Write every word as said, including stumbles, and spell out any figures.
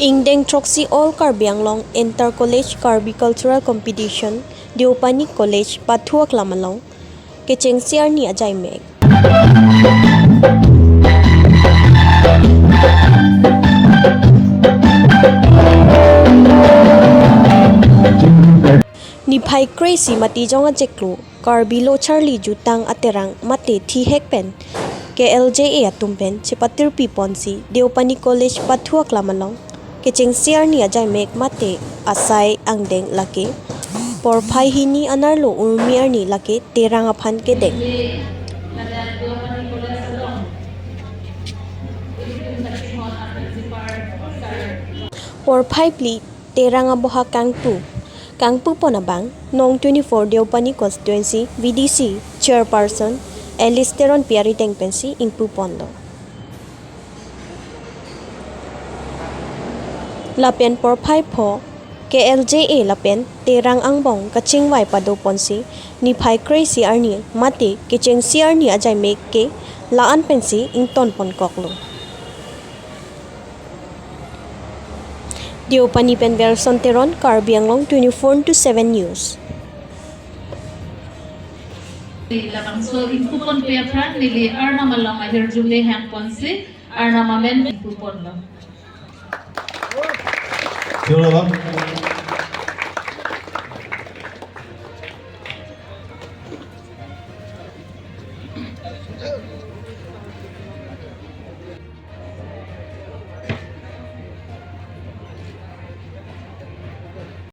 Ingdeng throksi All Karbi Anglong Inter College Karbi Cultural Competition, Deopani College pathu aklam along kechengsi arni ajaimek. Niphai kre-isi Matijong achiklo Karbi Lo Charli Jutang Aterang mate thihek pen K L J A atum pen chepatirpi ponsi Deopani College pathu aklam along kechengsi arni ajaimek mate asai angdeng lake porphai hini anerlo urmi arni lake Terang aphan kedeng. Porphai phli Terang aboha kangpu. Kangpu pon abang Nong twenty-four Deopani Constituency V D C Chairperson Alice Teronpi arideng pensi ingpu ponlo. Lapen porphai pho K L J A lapen Terang angbong kachingvai pado ponsi niphai kre-isi arni mate kechengsi arni ajaimek ke la-an pensi ington ponkoklo. Deopani pen Verson Teron, Karbi Anglong twenty-four into seven News. Labangso ingpu ponpe aphrang neli Arnam along ahirjume hang ponsi Arnam amen ingpu ponlo. Sure, Baba.